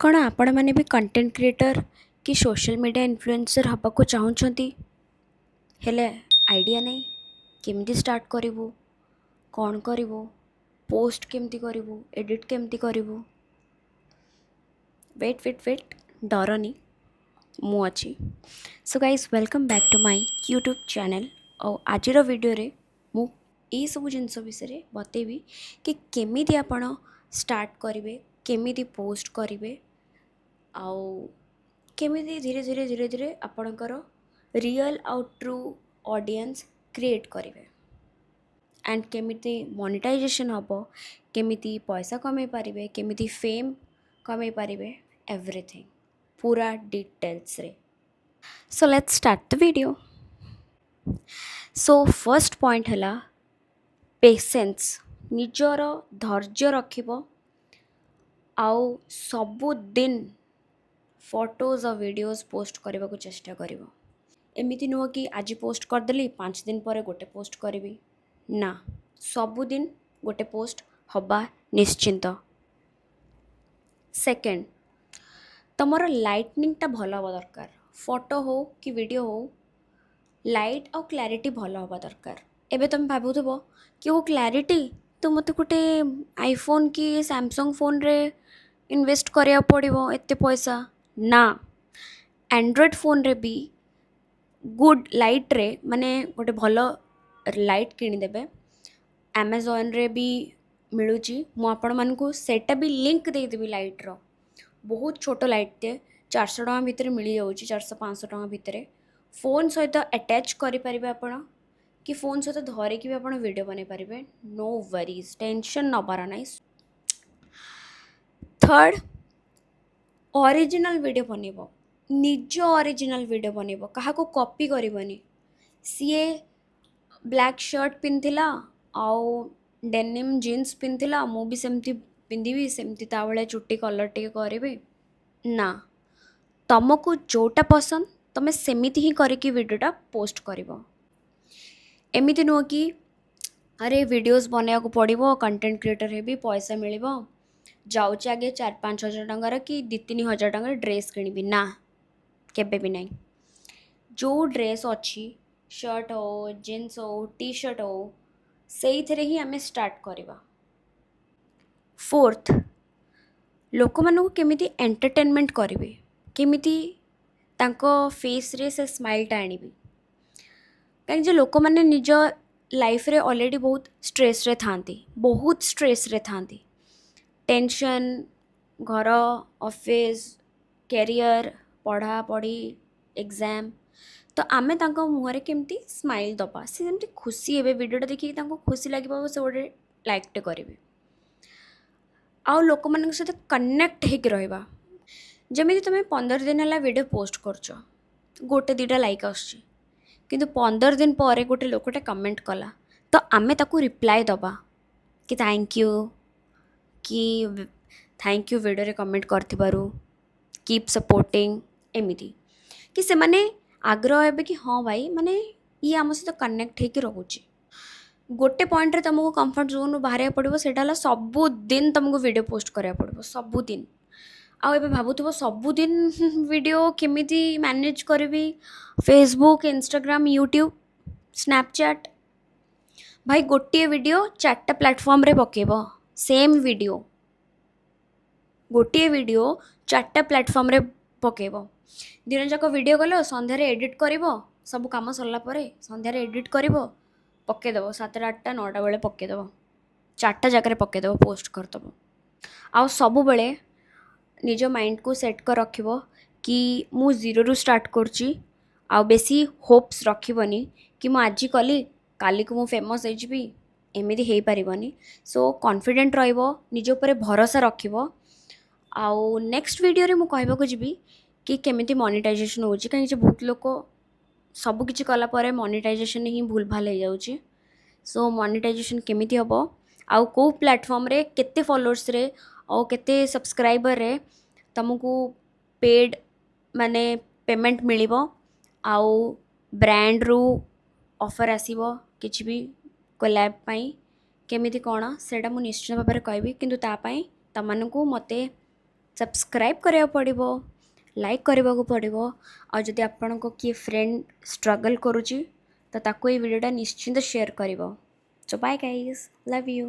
କ'ଣ ଆପଣମାନେ ବି content creator କି ସୋସିଆଲ୍ ମିଡ଼ିଆ ଇନଫ୍ଲୁଏନ୍ସର୍ ହେବାକୁ ଚାହୁଁଛନ୍ତି, ହେଲେ ଆଇଡ଼ିଆ ନାହିଁ କେମିତି ଷ୍ଟାର୍ଟ କରିବୁ, କ'ଣ କରିବୁ, ପୋଷ୍ଟ କେମିତି କରିବୁ, ଏଡ଼ିଟ୍ କେମିତି କରିବୁ? ୱେଟ୍, ୱେଟ୍, ୱେଟ୍, ଡରନି, ମୁଁ ଅଛି। So guys, welcome back to my YouTube channel. ଆଉ ଆଜିର ଭିଡ଼ିଓରେ ମୁଁ ଏଇସବୁ ଜିନିଷ ବିଷୟରେ ବତେଇବି କି କେମିତି ଆପଣ ଷ୍ଟାର୍ଟ କରିବେ, କେମିତି ପୋଷ୍ଟ କରିବେ ଆଉ କେମିତି ଧୀରେ ଧୀରେ ଧୀରେ ଧୀରେ ଆପଣଙ୍କର ରିଅଲ୍ ଆଉ ଟ୍ରୁ ଅଡ଼ିଏନ୍ସ କ୍ରିଏଟ୍ କରିବେ ଆଣ୍ଡ କେମିତି ମନିଟାଇଜେସନ୍ ହେବ, କେମିତି ପଇସା କମେଇ ପାରିବେ, କେମିତି ଫେମ୍ କମେଇ ପାରିବେ, ଏଭ୍ରିଥିଙ୍ଗ ପୁରା ଡିଟେଲ୍ସରେ। So let's start the video. So first point ହେଲା ପେସେନ୍ସ। ନିଜର ଧୈର୍ଯ୍ୟ ରଖିବ ଆଉ ସବୁଦିନ ଫଟୋଜ୍ ଆଉ ଭିଡ଼ିଓଜ୍ ପୋଷ୍ଟ କରିବାକୁ ଚେଷ୍ଟା କରିବ। ଏମିତି ନୁହଁ କି ଆଜି ପୋଷ୍ଟ କରିଦେଲି, 5 ଦିନ ପରେ ଗୋଟେ ପୋଷ୍ଟ କରିବି। ନା, ସବୁଦିନ ଗୋଟେ ପୋଷ୍ଟ ହେବା ନିଶ୍ଚିନ୍ତ। ସେକେଣ୍ଡ, ତୁମର ଲାଇଟନିଂଟା ଭଲ ହେବା ଦରକାର। ଫଟୋ ହଉ କି ଭିଡ଼ିଓ ହଉ, ଲାଇଟ୍ ଆଉ କ୍ଲାରିଟି ଭଲ ହେବା ଦରକାର। ଏବେ ତୁମେ ଭାବୁଥିବ କି ଓ କ୍ଲାରିଟି ତ ମୋତେ ଗୋଟେ ଆଇଫୋନ୍ କି ସାମସଙ୍ଗ ଫୋନ୍ରେ ଇନଭେଷ୍ଟ କରିବାକୁ ପଡ଼ିବ ଏତେ ପଇସା। ନା, ଆଣ୍ଡ୍ରଏଡ଼୍ ଫୋନ୍ରେ ବି ଗୁଡ୍ ଲାଇଟ୍ରେ, ମାନେ ଗୋଟେ ଭଲ ଲାଇଟ୍ କିଣିଦେବେ। ଆମାଜନରେ ବି ମିଳୁଛି। ମୁଁ ଆପଣମାନଙ୍କୁ ସେଇଟା ବି ଲିଙ୍କ୍ ଦେଇଦେବି। ଲାଇଟ୍ର ବହୁତ ଛୋଟ ଲାଇଟ୍ଟେ 400 ଟଙ୍କା ଭିତରେ ମିଳିଯାଉଛି, 400-500 ଟଙ୍କା ଭିତରେ। ଫୋନ୍ ସହିତ ଆଟାଚ୍ କରିପାରିବେ ଆପଣ କି ଫୋନ୍ ସହିତ ଧରିକି ବି ଆପଣ ଭିଡ଼ିଓ ବନେଇ ପାରିବେ। ନୋ ୱରିଜ୍, ଟେନସନ୍ ନେବାର ନାହିଁ। ଥର୍ଡ଼, ଅରିଜିନାଲ୍ ଭିଡ଼ିଓ ବନେଇବ। ନିଜ ଅରିଜିନାଲ୍ ଭିଡ଼ିଓ ବନେଇବ, କାହାକୁ କପି କରିବନି। ସିଏ ବ୍ଲାକ୍ ସାର୍ଟ ପିନ୍ଧିଥିଲା ଆଉ ଡେନିମ୍ ଜିନ୍ସ ପିନ୍ଧିଥିଲା, ମୁଁ ବି ସେମିତି ପିନ୍ଧିବି, ସେମିତି ତା ଭଳିଆ ଚୁଟି କଲର୍ ଟିକେ କରିବି। ନା, ତମକୁ ଯେଉଁଟା ପସନ୍ଦ, ତମେ ସେମିତି ହିଁ କରିକି ଭିଡ଼ିଓଟା ପୋଷ୍ଟ କରିବ। ଏମିତି ନୁହଁ କି ଆରେ, ଭିଡ଼ିଓଜ୍ ବନେଇବାକୁ ପଡ଼ିବ, କଣ୍ଟେଣ୍ଟ କ୍ରିଏଟର୍ ହେବି, ପଇସା ମିଳିବ, ଯାଉଛି ଆଗେ 4-5 ହଜାର ଟଙ୍କାର କି 2-3 ହଜାର ଟଙ୍କାର ଡ୍ରେସ୍ କିଣିବି। ନା, କେବେ ବି ନାହିଁ। ଯେଉଁ ଡ୍ରେସ୍ ଅଛି, ସାର୍ଟ ହଉ, ଜିନ୍ସ ହଉ, ଟି ସାର୍ଟ ହଉ, ସେଇଥିରେ ହିଁ ଆମେ ଷ୍ଟାର୍ଟ କରିବା। ଫୋର୍ଥ, ଲୋକମାନଙ୍କୁ କେମିତି ଏଣ୍ଟରଟେନମେଣ୍ଟ କରିବେ, କେମିତି ତାଙ୍କ ଫେସ୍ରେ ସେ ସ୍ମାଇଲ୍ଟା ଆଣିବି। କାହିଁକି ଯେ ଲୋକମାନେ ନିଜ ଲାଇଫ୍ରେ ଅଲରେଡ଼ି ବହୁତ ଷ୍ଟ୍ରେସ୍ରେ ଥାଆନ୍ତି, ବହୁତ ଷ୍ଟ୍ରେସ୍ରେ ଥାଆନ୍ତି। ଟେନସନ୍, ଘର, ଅଫିସ୍, କ୍ୟାରିୟର, ପଢ଼ାପଢ଼ି, ଏକ୍ଜାମ୍। ତ ଆମେ ତାଙ୍କ ମୁହଁରେ କେମିତି ସ୍ମାଇଲ୍ ଦେବା, ସେ ଯେମିତି ଖୁସି ହେବେ, ଭିଡ଼ିଓଟା ଦେଖିକି ତାଙ୍କୁ ଖୁସି ଲାଗିବ, ସେ ଗୋଟେ ଲାଇକ୍ଟେ କରିବେ। ଆଉ ଲୋକମାନଙ୍କ ସହିତ କନେକ୍ଟ ହେଇକି ରହିବା। ଯେମିତି ତୁମେ 15 ଦିନ ହେଲା ଭିଡ଼ିଓ ପୋଷ୍ଟ କରୁଛ, ଗୋଟେ ଦୁଇଟା ଲାଇକ୍ ଆସୁଛି, କିନ୍ତୁ 15 ଦିନ ପରେ ଗୋଟେ ଲୋକଟେ କମେଣ୍ଟ କଲା, ତ ଆମେ ତାକୁ ରିପ୍ଲାଏ ଦେବା କି thank you, କି thank you ଭିଡ଼ିଓରେ କମେଣ୍ଟ କରିଥିବାରୁ, କିପ୍ ସପୋର୍ଟିଂ, ଏମିତି କି ସେମାନେ ଆଗ୍ରହ ହେବେ କି ହଁ ଭାଇ, ମାନେ ଇଏ ଆମ ସହିତ କନେକ୍ଟ ହେଇକି ରହୁଛି। ଗୋଟେ ପଏଣ୍ଟରେ ତୁମକୁ କମ୍ଫର୍ଟ ଜୋନ୍ରୁ ବାହାରିବାକୁ ପଡ଼ିବ। ସେଇଟା ହେଲା ସବୁଦିନ ତୁମକୁ ଭିଡ଼ିଓ ପୋଷ୍ଟ କରିବାକୁ ପଡ଼ିବ, ସବୁଦିନ। ଆଉ ଏବେ ଭାବୁଥିବ, ସବୁଦିନ ଭିଡ଼ିଓ କେମିତି ମ୍ୟାନେଜ୍ କରିବି, ଫେସବୁକ୍, ଇନଷ୍ଟାଗ୍ରାମ, ୟୁଟ୍ୟୁବ୍, ସ୍ନାପଚାଟ୍? ଭାଇ, ଗୋଟିଏ ଭିଡ଼ିଓ ଚାରିଟା ପ୍ଲାଟଫର୍ମରେ ପକାଇବ। ସେମ୍ ଭିଡ଼ିଓ, ଗୋଟିଏ ଭିଡ଼ିଓ ଚାରିଟା ପ୍ଲାଟଫର୍ମରେ ପକାଇବ। ଦିନ ଯାକ ଭିଡ଼ିଓ କଲ, ସନ୍ଧ୍ୟାରେ ଏଡ଼ିଟ୍ କରିବ। ସବୁ କାମ ସରିଲା ପରେ ସନ୍ଧ୍ୟାରେ ଏଡ଼ିଟ୍ କରିବ, ପକାଇଦେବ। 7ଟା, 8ଟା, 9ଟା ବେଳେ ପକାଇଦେବ। ଚାରିଟା ଜାଗାରେ ପକାଇଦେବ, ପୋଷ୍ଟ କରିଦେବ। ଆଉ ସବୁବେଳେ ନିଜ ମାଇଣ୍ଡକୁ ସେଟ୍ କରି ରଖିବ କି ମୁଁ ଜିରୋରୁ ଷ୍ଟାର୍ଟ କରୁଛି। ଆଉ ବେଶୀ ହୋପ୍ସ ରଖିବନି କି ମୁଁ ଆଜି କଲି, କାଲିକୁ ମୁଁ ଫେମସ୍ ହେଇଯିବି। ଏମିତି ହେଇପାରିବନି। ସୋ କନଫିଡେଣ୍ଟ ରହିବ, ନିଜ ଉପରେ ଭରସା ରଖିବ। ଆଉ ନେକ୍ସଟ ଭିଡ଼ିଓରେ ମୁଁ କହିବାକୁ ଯିବି କି କେମିତି ମନିଟାଇଜେସନ୍ ହେଉଛି, କାହିଁକି ଯେ ବହୁତ ଲୋକ ସବୁକିଛି କଲା ପରେ ମନିଟାଇଜେସନ୍ ହିଁ ଭୁଲ ଭାଲ ହେଇଯାଉଛି। ସୋ ମନିଟାଇଜେସନ୍ କେମିତି ହେବ ଆଉ କେଉଁ ପ୍ଲାଟଫର୍ମରେ କେତେ ଫଲୋଅର୍ସରେ ଆଉ କେତେ ସବସ୍କ୍ରାଇବରରେ ତୁମକୁ ପେଡ଼୍, ମାନେ ପେମେଣ୍ଟ ମିଳିବ ଆଉ ବ୍ରାଣ୍ଡରୁ ଅଫର୍ ଆସିବ, କିଛି ବି କୋଲାବ୍ ପାଇଁ କେମିତି କ'ଣ, ସେଇଟା ମୁଁ ନିଶ୍ଚିତ ଭାବରେ କହିବି। କିନ୍ତୁ ତା ପାଇଁ ତୁମମାନଙ୍କୁ ମୋତେ ସବସ୍କ୍ରାଇବ୍ କରିବାକୁ ପଡ଼ିବ, ଲାଇକ୍ କରିବାକୁ ପଡ଼ିବ। ଆଉ ଯଦି ଆପଣଙ୍କ କିଏ ଫ୍ରେଣ୍ଡ ଷ୍ଟ୍ରଗଲ୍ କରୁଛି, ତ ତାକୁ ଏଇ ଭିଡ଼ିଓଟା ନିଶ୍ଚିନ୍ତ ସେୟାର କରିବ। So bye guys, love you.